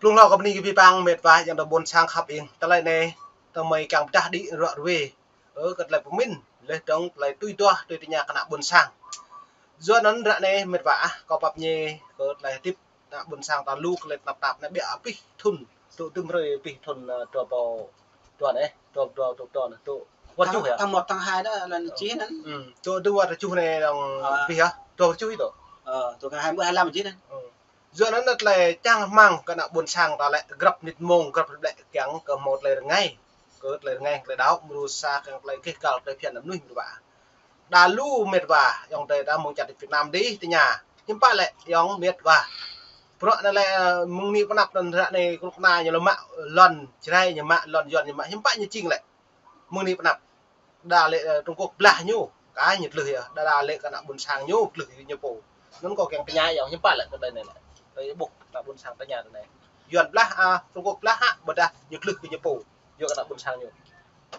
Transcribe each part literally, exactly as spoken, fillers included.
Blŭng hlâo kơ bni kơ bi pang mĭt wa yang dŏ ƀuôn sang khăp ing. Tơlơi anei, tơmei kiăng pơdah đĭ ruă ruê. Ơ, kơ tơlơi pơmĭn, leh dŏng tơlơi tui duah, tui tơña kơ ană ƀuôn sang. Yua anăn ră anei mĭt wa ah, kâo pap ñe, kơ tơlơi hdĭp ană ƀuôn sang ta lu kơ lĕ tnap tap anei ƀiă pih thŭn, tŭ tŭm hrơi pih thŭn, ơ, dua pô, dua anei, dua, dua, dua, dua anei, tŭ, wăt juh ya. Tháng một, tháng hai đó là chi anăn. Ừ, tŭ, dua wăt juh anei dŏng pih ya, dua wăt juh ih tŭ. Ờ, tŭ tháng hai, mười hai lăm chi anăn. Ừ. Yua anăn tơlơi čang hmăng kơ ană ƀuôn sang ta lĕ grăp mnĭt mông, grăp lĕ kiăng kơ hmâo tơlơi rơngai. Kơ tơlơi rơngai, tơlơi đăo, mrô sa kiăng tơlơi keh kal, tơlơi phiăn anăn mnuih mĭt wa. Đa lu mĭt wa, ayŏng adei ta mơ̆ng čar Việt Nam dih, tơña. Hiư̆m pă lĕ, ayŏng mĭt wa. Bruă anăn lĕ, mơ̆ng anei pơ anăp anăn ră anei knŭk kna ñu lŏ mă, lŏn Jrai ñu mă, lŏn Yuăn ñu mă, hiư̆m pă ñu jing lĕ. Mơ̆ng anei pơ anăp. Đa lĕ, ơ, Trung Quốc blah ñu, ka ñu tlưh ya. Đa, đa lĕ kơ ană ƀuôn sang ñu, tlưh ñu pô. Anăn kâo kiăng tơña ayŏng hiư̆m pă lĕ kơ tơlơi anei lĕ. Tơlơi ƀuh ană ƀuôn sang tơña tơlơi anei. Yuăn blah, a, Trung Quốc blah hă, ƀiădah ñu tlưh kơ ñu pô. Yua kơ ană ƀuôn sang ñu.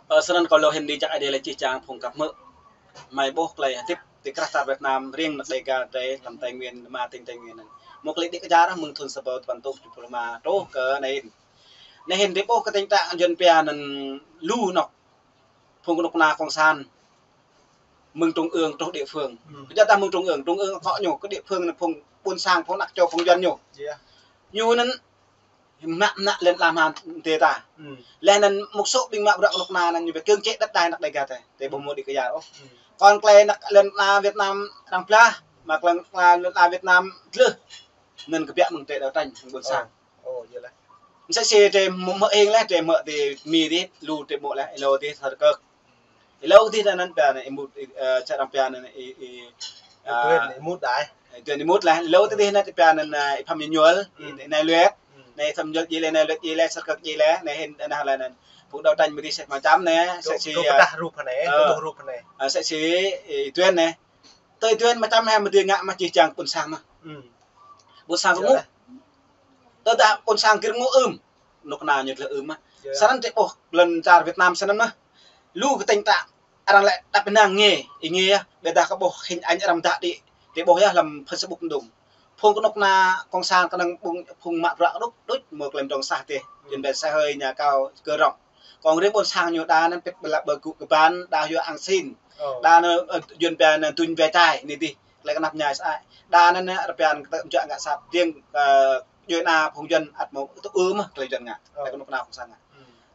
Ơ, snăn kâo lŏ hĭn dih jăk Aê Diê lĕ čih čiăng phung kăp hmư̆. Hmei ƀuh klei hdĭp ti krah čar Việt Nam riêng anăk Đêga drei hlăm Tây Nguyên, hlăm tỉnh Tây Nguyên anăn. Mâo klei đĭ kjar mơ̆ng thŭn sa êbâo dua păn êtuh kjuh pluh êma truh kơ anei. Anei hĭn drei ƀuh kơ tĭng ta Yuăn pia anăn lu anôk. Phung knŭk kna cộng sản mơ̆ng trung ương truh địa phương. Kơ jăk ta mơ̆ng trung ương, trung ương akŏ ñu, kơ địa phương anăn phung ƀuôn sang, phung anak čô, phung Yuăn ñu. Ñu anăn mă, mă lăn ala mơ̆ng ta. Leh anăn mŭk sô̆ ƀĭng mă bruă knŭk kna anăn ñu bi cưỡng chế đất đai anăk Đêga ta. Drei ƀuh mâo đĭ kjar ôh. Kăn klei anăk lăn ala Việt Nam arăng blah, mă klei anăk lăn ala Việt Nam tlưh. Anăn kbiă mơ̆ng drei đấu tranh, mơ̆ng ƀuôn sang. Ơ, yơh leh. Msĕ si drei mơ̆, mơ̆ hing leh, drei mơ̆ ti Mi dih, lu drei mơ̆ leh, êlâo dih Sar Kơk. Êlâo dih anăn pia anăn Y Mut, ơ, čar arăng pia anăn Y, Y, Y Tuyên, Y Mut đai. Y Tuyên Y Mut leh, êlâo dih anăn pia anăn, ơ, Y Pham Êñuôl, Y, Y Nay Luet, anei Y Pham Êñuôl djiê leh, Y Nay Luet djiê leh, Sar Kơk djiê leh, anei hĭn anăn leh anăn. Phung đấu tranh Mi dih sĕ mă čăm anei, sĕ si, ơ, pơdah rup anei, ơ, pơdah rup anei. Ơ, sĕ si Y Tuyên anei. Tơ Y Tuyên mă čăm hĕ mă dih ngă mă čih čiăng ƀuôn sang mơh. Ƀuôn sang kơ ngŭ. Tơdah ƀuôn sang gĭr ngŭ ưm. Knŭk kna ñu tlĕ ưm mơh. Snăn drei ƀuh lăn čar Việt Nam snăn mơh. Lu kơ tĭng ta arăng lĕ đăp ênang ngê, êngê yơh. Ƀiădah kơ ƀuh hình ảnh arăng mdah đĭ. Drei ƀuh yơh hlăm Facebook mđung. Phung knŭk kna cộng sản knŏng ƀuh phung mă bruă đuč, đuč mâo klei mdrŏng sah tih. Yuăn pia xe hơi nhà cao cửa rộng. Kŏng riêng ƀuôn sang ñu đa anăn pĭt ƀlă ƀơ gŭ kban, đa yua ang sin. Đa anăn, ơ, Yuăn pia anăn duñ ve chai, anei dih. Klei knap mñai sơăi. Đa anăn, ơ, arăng pia anăn kơ tơ̆ mjuă ngă sat riêng, ơ, djuê ana phung Yuăn ăt mâo tŭ ưm mơh klei Yuăn ngă. Klei knŭk kna cộng sản ngă.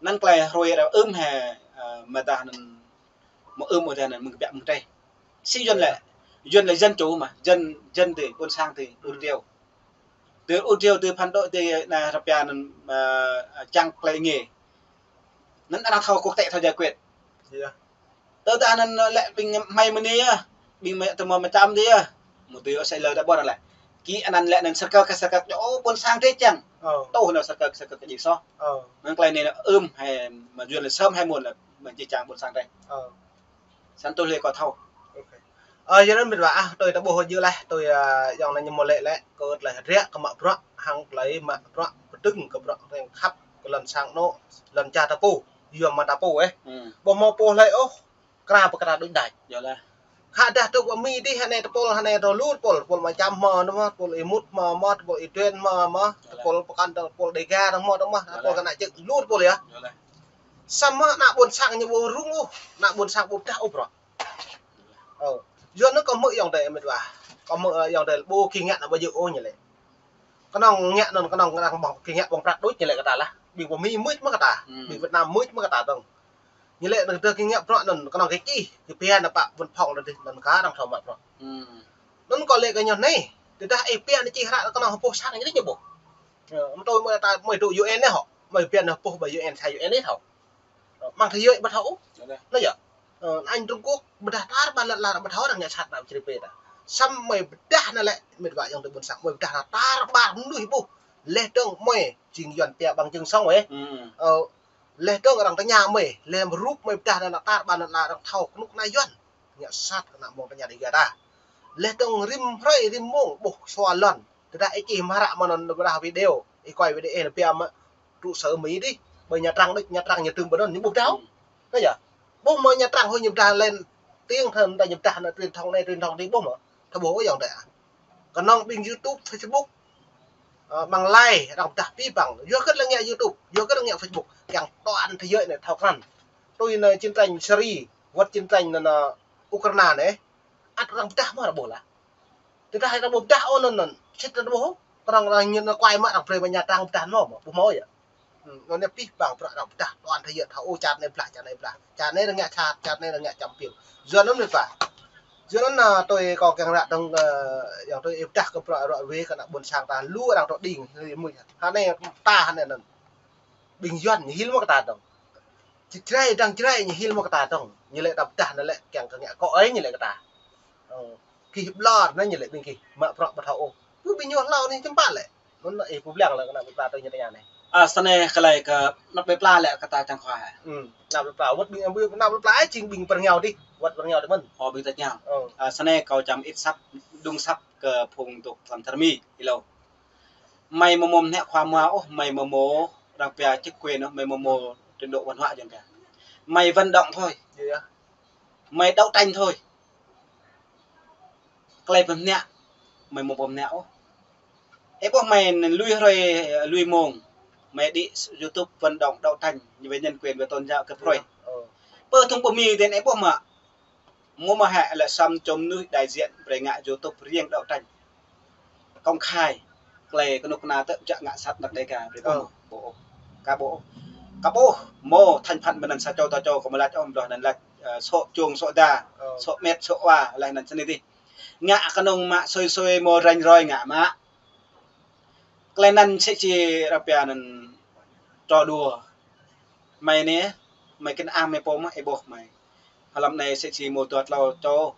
Anăn klei hruê arăng ưm hĕ, ơ, mdah anăn mâo ưm mdah anăn mơ̆ng kbiă mơ̆ng drei. Si Yuăn lĕ, Yuăn lĕ dân chủ mà, dân, dân thì ƀuôn sang thì ur driâo. Thì ur driâo thì phản đối thì anăn arăng pia anăn, ơ, čiăng klei ngê. Anăn arăng thâo quốc tế thâo giải quyết. Tơdah anăn lĕ ƀĭng hmei mơ̆ng anei yơh, ƀĭng hmei tơ mâo mă čăm dih yơh. Mâo tui ôh sĕ lơ ta ƀuh lĕ. Ki anăn lĕ anăn Sar Kơk, Sar Kơk djŏ ƀuôn sang drei čiăng. Tŭ anăn Sar Kơk, Sar Kơk djŏ soh. Anăn klei anei ưm hĕ, mă Yuăn lĕ sơm hĕ mơ̆n lĕ, mă čih čiăng ƀuôn sang drei. Snăn tui hlei kâo thâo. Ơ, yua anăn mĭt wa ah, tui ta ƀuh yơh leh, tui, ơ, ayŏng anăn ñu mâo lĕ lĕ, kơ tơlơi hdră kơ mă bruă, hăng tơlơi mă bruă pơdơ̆ng kơ bruă drei khăp, kơ lăn sang anôk, lăn čar ta pô, yua mă ta pô, ơ. Ƀuh mâo pô hlei ôh, kra pơkra đuč đač. Khă dah tŭ kơ Mi dih, hơnei tơpul, hơnei tơpul, lu tơpul, tơpul mă čăm mâo, mâo, tơpul Y Mut mâo, mâo, tơpul Y Tuyên mâo, mâo, tơpul pơkăn, tơpul Đêga mâo, mâo, tơpul kơ ană čư̆, lu tơpul yơh. Samơ̆ ană ƀuôn sang ñu ƀu rŭng ôh, ană ƀuôn sang ƀu pơdah ôh bruă. Ơ, yua anăn kâo hmư̆ ayŏng adei mĭt wa. Kâo hmư̆, ơ, ayŏng adei ƀu ki ngă anăn ƀu djŏ ôh ñu lĕ. Knŏng ngă anăn knŏng arăng ƀuh ki ngă ƀơ̆ng prăk đuč ñu lĕ kơ ta lah. Ƀĭng pơ Mi mưč mơh kơ ta. Ƀĭng Việt Nam mưč mơh kơ ta dơ̆ng. Ñu lĕ anăn tơdah ki ngă bruă anăn knŏng ki čih, ki pia anăn pă ƀuôn phŏng anăn dih anăn ka arăng thâo mă bruă. Anăn kâo lĕ kơ ñu anei. Tơdah ih pia anăn čih hră knŏng hơpuh sang ñu dih ñu ƀuh. Ơ, mtui mơ̆ ta mơi tŭ U N anei hŏ. Mơi pia anăn hơpuh ƀă U N sa U N anei thâo. Măng thơ yơh ƀă thâo. Anăn yơh. Ơ, anăn Trung Quốc, ƀiădah tar ƀar lăn ala ƀă thâo arăng ngă sat anăn čri pê ta. Samơ̆ mơi pơdah anăn lĕ, mĭt wa ayŏng adei ƀuôn sang, mơi pơdah anăn tar ƀar mnuih ƀuh. Leh dơ̆ng mơi, jing Yuăn pia bằng chứng sống, ơ. Ơ, leh dơ̆ng arăng tơña mơi, leh rup mơi pơdah anăn tar ƀar lăn ala arăng thâo knŭk kna Yuăn. Ngă sat kơ ană mơ̆ng tơña Đêga ta. Leh dơ̆ng rĭm hrơi, rĭm mông, ƀuh sua lăn. Tơdah ih čih mă hră mơ̆ng anăn ƀiădah video, ih quay video ih pia mă trụ sở Mi dih, ƀơi Nha Trang đuč, Nha Trang ñu tưm ƀơi anăn, ñu ƀu pơdah ôh. Anăn yơh. Ƀuh mơ̆ Nha Trang hơi ñu pơdah lên tiếng hơn, ta ñu pơdah anăn truyền thông anei, truyền thông dih ƀuh mơ̆. Thâo ƀuh ôh ayŏng adei ah. Knŏng ƀĭng YouTube, Facebook. Ơ, măng lai arăng pơdah pih păng. Yua kơ lĕ ngă YouTube, yua kơ lĕ ngă Facebook, kiăng toàn thế giới anei thâo krăn. Tui anei chiến tranh Syria, wăt chiến tranh anăn, ơ, Ukraina anei, ăt arăng pơdah mơh arăng ƀuh lah. Tơdah arăng ƀuh pơdah ôh anăn, anăn sĭt arăng ƀuh. Arăng, arăng ñu kuai mă arăng brei mă Nha Trang pơdah mơh, ƀuh mâo yơh. Anăn anei pih păng bruă arăng pơdah toàn thế giới thâo, ơ, čar anei blah, čar anei blah. Čar anei arăng ngă čhat, čar anei arăng ngă čăm pil. Yua anăn mĭt wa, yua anăn, ơ, tui kâo kiăng ră dơ̆ng, ơ, yang tui ih pơdah kơ bruă ruă wê kơ ană ƀuôn sang ta lu arăng trŏ đing, hmư̆. Hơnei ta hơnei anăn, ƀing Yuăn ñu hil mơh kơ ta dơ̆ng. Jrai dăng Jrai ñu hil mơh kơ ta dơ̆ng. Ñu lĕ ta pơdah anăn lĕ kiăng kơ ngă kŏ ơi ñu lĕ kơ ta. Ơ, gih ƀlŏr anăn ñu lĕ ƀing gih mă bruă ƀu thâo ôh. Pô ƀing ñu hlâo anei čăm pă lĕ. Anăn ih pô bliăng lĕ kơ ană plei pla tui ñu tơña anei. Ơ, snei klei kơ ană plei pla lĕ kơ ta čiăng khua. Ană plei pla, wăt ƀing, ană plei pla jing ƀing pơrngao dih, wăt pơrngao dih mơ̆n. Ơ, ƀing ta čiăng. Ơ, snei kâo čăm ĭt asăp, đŭng asăp kơ phung dôk hlăm thar Mi, êlâo. Hmei amâo mâo mnă khua mua ôh, hmei amâo mâo arăng pia chức quyền ôh, hmei amâo mâo trình độ văn hóa jing pia. Hmei vận động thôi. Hmei đấu tranh thôi. Klei pơmnă, hmei amâo pơmnă ôh. Ơ, ƀuh hmei anăn lui hruê, lui mông, hmei đĭ YouTube vận động đấu tranh về nhân quyền, về tôn giáo kơ hruê. Pơ thŭng pơ Mi dên ơ ƀuh mă. Mâo mơh hĕ lĕ săm čô mnuih đại diện brei ngă YouTube riêng đấu tranh công khai klei knŭk kna tơ̆ jă ngă sat anak Đêga brei ƀuh mơh, ƀuh. Ka ƀuh. Ka ƀuh, mâo thành phần mơ̆ng anăn sa čô ta čô kơ mlăč ôh, mdrŏ anăn lač, ơ, sô̆ čung sô̆ da, sô̆ mĕt sô̆ wa, leh anăn snei dih. Ngă knŏng mă sui sui mâo ranh roi ngă mă. Klei anăn sĭt si arăng pia anăn trò đùa. Hmei anei, hmei kĭn am hmei pô mơh ơ ƀuh hmei. Hlăm anei sĭt si mâo dua tlâo čô.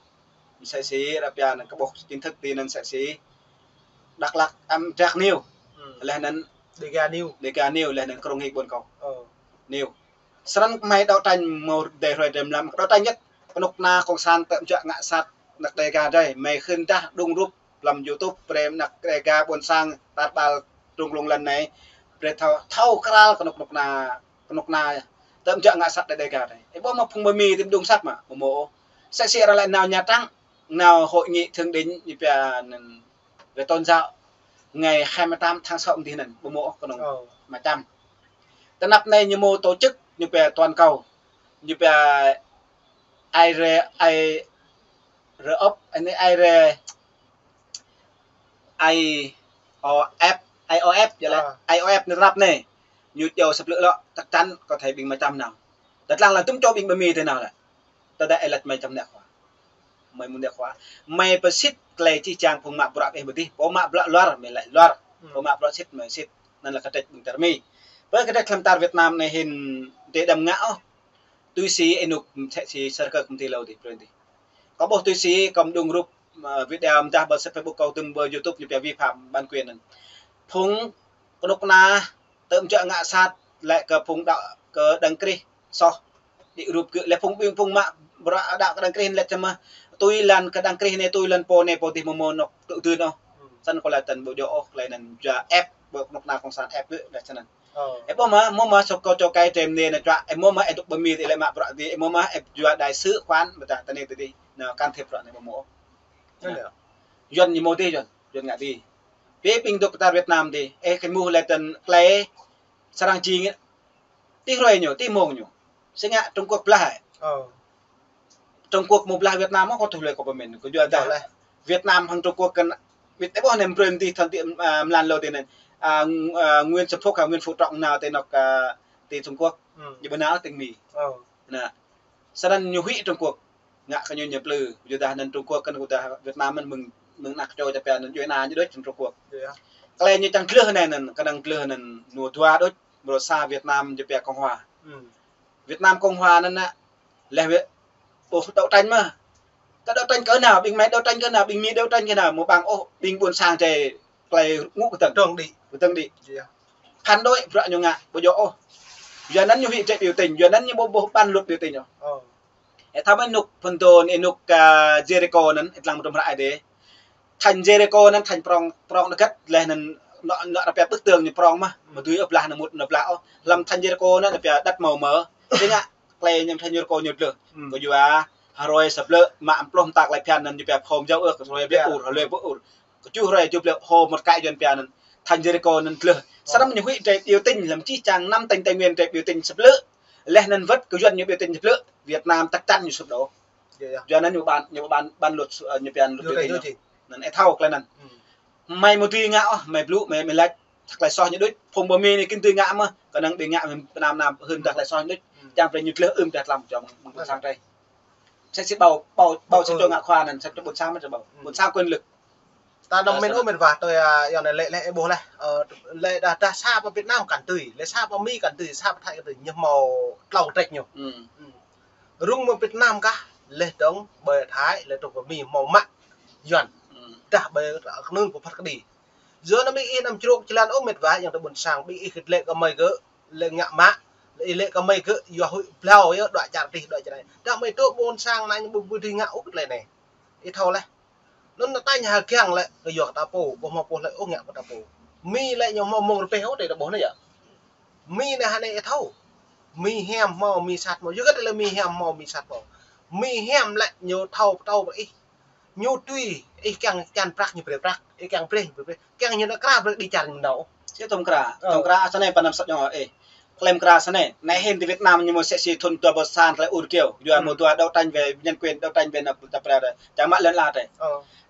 Sĭt si arăng pia anăn kơ ƀuh chính thức ti anăn sĭt si Dak Lak, ăm, Dak News. Leh anăn Dega News, leh anăn Krông Hik Ƀuôn Kâo News. Snăn hmei đấu tranh mâo dê hruê dê mlam, đấu tranh nhất. Knŭk kna cộng sản tơ̆ jă ngă sat anak Đêga drei, hmei khĭn dah đŭng rup hlăm YouTube, brei anak Đêga ƀuôn sang tar ƀar trŭng lông lăn anei, brei thâo, thâo kral knŭk, knŭk kna, knŭk kna tơ̆ jă ngă sat anak Đêga drei. Ơ ƀuh mă phung pơ Mi ti đŭng asăp mă, mâo mâo. Sĭt si arăng lač nao Nha Trang, nao hội nghị thượng đỉnh ñu pia anăn về tôn giáo ngày hai mươi tám tháng sáu mdih anăn, mâo mâo ôh knŏng mă čăm. Tơ anăp anei ñu mâo tổ chức ñu pia toàn cầu, ñu pia ai re, ai re op, anei ai re, ai o ep, ai o ep, ya lĕ, ai o ep anei tơnap anei. Ñu jao sa blư̆ lŏ, chắc chắn có thể ƀing mă čăm nao. Tơdlăng lĕ tŭm čô ƀing pơ Mi ti nao lĕ. Tơdah ih lač hmei čăm mnă khua. Hmei mâo mnă khua. Hmei pơsĭt klei čih čiăng phung mă bruă ih mdih. Pô mă bruă luar, hmei lač luar. Pô mă bruă sĭt, hmei sĭt. Anăn lĕ kdrêč ƀing tar Mi. Pơ kdrêč hlăm tar Việt Nam anei hĭn dê đăm ngă ôh. Tui si ênuk msĕ si sơr kơ kmti lâo dih, brei dih. Kâo ƀuh tui si kâo mđung rup, ơ, video mdah ƀơ Facebook kâo tŭm ƀơ YouTube ñu pia vi phạm bản quyền anăn. Phung knŭk kna tơ̆ jă ngă sat lĕ kơ phung đăo kơ Đấng Christ soh. Đĭ rup gơ̆ lĕ phung ƀing phung mă bruă đăo kơ Đấng Christ lĕ čăm mơh. Tui lăn kơ Đấng Christ anei, tui lăn pô anei pô dih mâo mâo anôk tŭ dưn ôh. Snăn kâo lač tăn ƀu djŏ ôh, klei anăn jua ĕp, ƀơ knŭk kna cộng sản ĕp gơ̆ lač snăn. Ơ ƀuh mă, mâo mă sôk kâo čô kai drei mnê anăn čuă, ơ mâo mă ơ dôk pơ Mi ti lĕ mă bruă dih, ơ mâo mă ơ jua đại sứ quán, ƀiădah ti anei ti dih, nao can thiệp bruă anei mâo mâo ôh. Yuăn ñu mâo dih, Yuăn, Yuăn ngă dih. Bi ƀing dôk tar Việt Nam dih, ơ kơ mŭ lĕ tăn klei srăng jing ti hruê ñu, ti mông ñu. Si ngă Trung Quốc blah. Trung Quốc mâo blah Việt Nam mơh, kâo tuh lĕ kâo pơmĭn. Kơ yua dah Việt Nam hŏng Trung Quốc kăn, ƀiădah ƀuh anei brei mdih thăn ti, ơ, mlan lâo ti anăn. Ơ, Nguyễn Xuân Phúc hă, Nguyễn Phú Trọng nao ti anôk, ơ, ti Trung Quốc. Ñu ƀu nao tĭng Mi. Anăn, snăn ñu huĭ Trung Quốc. Ngă kơ ñu ñu plư. Yua dah anăn Trung Quốc kăn kơ dah Việt Nam mơ̆n mơ̆ng, mơ̆ng anak čô čapia anăn djuê ana ñu đuč Trung Quốc. Klei ñu čiăng dlưh anei anăn, knŏng dlưh anăn ñu dua đuč, mrô sa Việt Nam ñu pia Cộng hòa. Việt Nam Cộng hòa anăn nă, leh wĕ, ôh, đấu tranh mơh. Kơ đấu tranh kơ nao, ƀing hmei đấu tranh kơ nao, ƀing Mi đấu tranh kơ nao, mâo ƀăng ôh, ƀing ƀuôn sang drei klei ngŭ kdơ̆ng. Kdơ̆ng đĭ. Phản đối bruă ñu ngă, ƀu djŏ ôh. Yua anăn ñu huĭ drei biểu tình, yua anăn ñu ƀu ƀuh ƀăng luật biểu tình ôh. Ơ, thăm ênuk phŭn tơ ênuk, ơ, Jericho anăn, êtlang mdrŏm hră ai dê. Thành Jericho anăn thành prŏng, prŏng anăn găt, leh anăn nŏ, nŏ arăng pia bức tường ñu prŏng mơh, mă dưi ôh blah anăn mŭt anăn blah ôh. Hlăm thành Jericho anăn arăng pia đất màu mơ. Tơdah klei ñu thành Jericho ñu dlưh. Kơ yua hruê sa blư̆ mă pluh mta klei bhiăn anăn ñu pia phôm jao ôh, kơ hruê blư̆ ur, hruê blư̆ ur. Kơ čuh hruê čuh blư̆ hôm mŭt kai Yuăn pia anăn. Thành Jericho anăn dleh. Snăn ñu huĭ drei biểu tình hlăm jih jang năm tỉnh Tây Nguyên drei biểu tình săp lĕ. Leh anăn wăt kơ Yuăn ñu biểu tình săp lĕ. Việt Nam chắc chắn ñu sụp đổ. Yơh, yơh. Yuăn anăn ñu ban, ñu ban, ban luật, ơ, ñu ban luật biểu tình ñu. Anăn ih thâo klei anăn. Hmei amâo dưi ngă ôh, hmei blŭ, hmei, hmei lač, tăk klei soh ñu đuč, phung ƀơ Mi anei kĭn dưi ngă mơh, knŏng bi ngă Việt Nam anăn hưn tăk klei soh ñu đuč. Čiăng brei ñu dleh ưm tah hlăm čŏng mơ̆ng ƀuôn sang drei. Msĕ si ƀâo, ƀâo, ƀâo sa čô ngă khua anăn, sa čô ƀuôn sang mơh ƀâo. Ƀuôn sang quyền lực. Ta nao mĭn ôh mĭn wa, tui, a, yua anei lĕ, lĕ ih ƀuh leh. Ơ, lĕ dah, dah sa pơ Việt Nam kăn dưi, lĕ sa pơ Mi kăn dưi, sa pơ Thái kăn dưi, ñu mâo tlâo trách ñu. Rŭng mơ̆ng Việt Nam kah, leh dơ̆ng ƀơi Thái, leh dơ̆ng pơ Mi mâo mă Yuăn. Dah ƀơi knưn pơ phat kđi. Yua anăn bi ih năm čruk član ôh mĭn wa, yua anăn ƀuôn sang, bi ih kĭt lĕ kơ hmei gơ̆, lĕ ngă mă, lĕ ih lĕ kơ hmei gơ̆, yua huĭ blâo yơh, đuĕ čar dih, đuĕ čar anei. Dah hmei dôk ƀuôn sang anăn ñu ƀu, ƀu dưi ngă ôh kơ klei anei. Ih thâo leh. Anăn ta ñu ha kiăng lĕ kơ yua kơ ta pô, ƀuh mâo pô lĕ ôh ngă kơ ta pô. Mi lĕ ñu mâo mơ̆ng rơbeh ôh, drei ta ƀuh anei yơh. Mi anei hă anei ih thâo. Mi hiam mâo, Mi sat mâo. Yua kơ lĕ Mi hiam mâo, Mi sat mâo. Mi hiam lĕ ñu thâo, thâo brei ih. Ñu tui, ih kiăng čan prăk ñu brei prăk, ih kiăng brei ñu brei brei. Kiăng ñu nao kra brei đĭ čar ñu nao. Čiăng tŭm kra, tŭm kra snei pơ năm sat ñu, ơ, ih. Klei mkra snei, anei hĭn ti Việt Nam ñu mâo msĕ si thŭn dua êbâo sa klei ur kyâo. Yua mâo dua đấu tranh về nhân quyền, đấu tranh về năp ta pra đei. Čang mă lăn ala drei.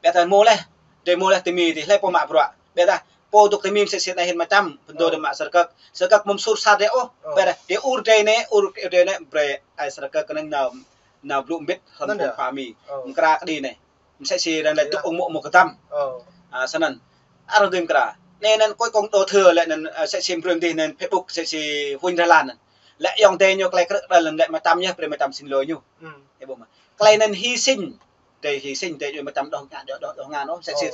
Ƀiădah mâo leh, drei mâo leh ti Mi ti, hlei pô mă bruă. Ƀiădah pô dôk ti Mi msĕ si anei hĭn mčăm, phŭn dô dê mă srkăk. Srkăk mâo msur sa drei ôh. Ƀiădah ti ur drei anei, ur drei anei, brei ai srkăk knŏng nao, nao blŭ mbĭt, hlăm phung pha Mi. Mkra kđi anei. Msĕ si arăng lač dôk ung mô̆ mâo kdăm. A, snăn. Arăng dưi mkra. Anei anăn kôi kông đô thơ lĕ anăn, a, msĕ si mbrŭn dih anăn Facebook msĕ si Huĭ Rlan anăn. Lĕ ayŏng adei ñu klei krư̆ đăl anăn lĕ mčăm yơh, brei mčăm sĭn lŏ ñu. Ih ƀuh mơh. Klei anăn hy sinh. Drei hy sinh, drei djuê mčăm đoh ngă, đoh, đoh, đoh ngă ôh. Msĕ si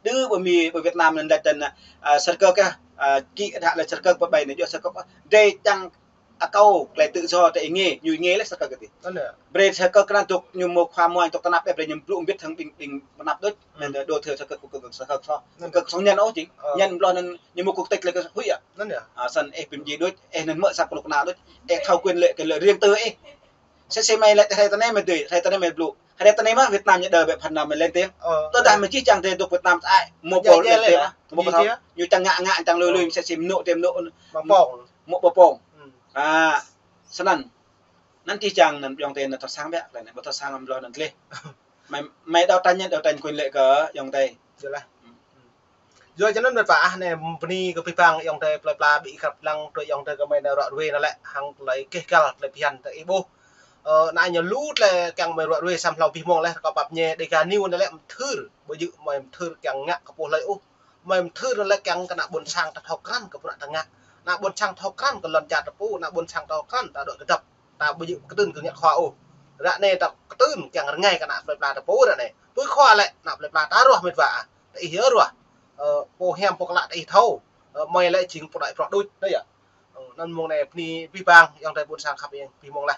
đơ ƀơ Mi, ƀơ Việt Nam anăn lač anăn, a, srkăk yơh, a, kĭ dah lĕ srkăk pơ ƀai anei djuê srkăk. Drei čiăng akâo klei tự do drei êngiê, ñu êngiê leh srkăk kơ ti. Brei srkăk knŏng dôk ñu mâo khua muañ dôk tnap, brei ñu blŭ mbĭt hŏng ƀĭng, ƀĭng tnap đuč. Anăn đô thơ srkăk kơ, kơ, srkăk soh. Kơ soh ñăn ôh jing. Ñăn mlŏh anăn ñu mâo quốc tịch leh kơ huĭ yơh. Anăn yơh. A, snăn ih bi mdjiê đuč, ih anăn mơ̆ sa kơ luk kna đuč, ih thâo quyền lợi, quyền lợi riêng tư ih. Msĕ si hmei lač hriê ti anei hmei dưi, hriê ti anei hmei blŭ. Hriê ti anei mơh Việt Nam ñu đơ ƀĕ phần nào hmei lên tiếng. Tơdah hmei jih jang drei dôk Việt Nam ai, mâo pô lên tiếng mơh. Ñu mâo pô thâo, ñu čiăng ngă ngă, čiăng lui lui, msĕ si mnŭ drei mnŭ. Mâo pô pông. A, snăn. Anăn jih jang anăn ayŏng adei anăn thâo săng ƀiă, klei anei ƀu thâo săng mlŏh anăn dleh. Hmei, hmei đấu tranh anăn đấu tranh quyền lợi kơ ayŏng adei. Yua anăn mĭt wa ah anei bni kơ bi bang ayŏng adei plei pla bi ih krăp dlăng, tui ayŏng adei kơ hmei anei ruă ruê anăn lĕ hŏng klei keh găl klei bhiăn tơ ih ƀuh. Ơ, anăn ñu lu klei kiăng hmei ruă ruê săm hlâo bi mông leh kâo pap ñe Dega News anei lĕ mthưr, ƀu djŏ hmei mthưr kiăng ngă kơ pô hlei ôh. Hmei mthưr anăn lĕ kiăng kơ ană ƀuôn sang ta thâo krăn kơ bruă ta ngă. Ană ƀuôn sang thâo krăn kơ lăn čar ta pô, ană ƀuôn sang thâo krăn ta dôk kdăp. Ta ƀu djŏ ktưn kơ ngă khua ôh. Ară anei ta ktưn kiăng rngai kơ ană plei pla ta pô ară anei. Pô khua lĕ ană plei pla ta ruah mĭt wa ah. Ta ih yơh ruah. Ơ, pô hiam pô klă ta ih thâo. Ơ, hmei lĕ jing pô đuĕ bruă đuč, anei yơh. Ơ, anăn mông anei bni bi bang ayŏng adei ƀuôn sang khăp ih bi mông leh.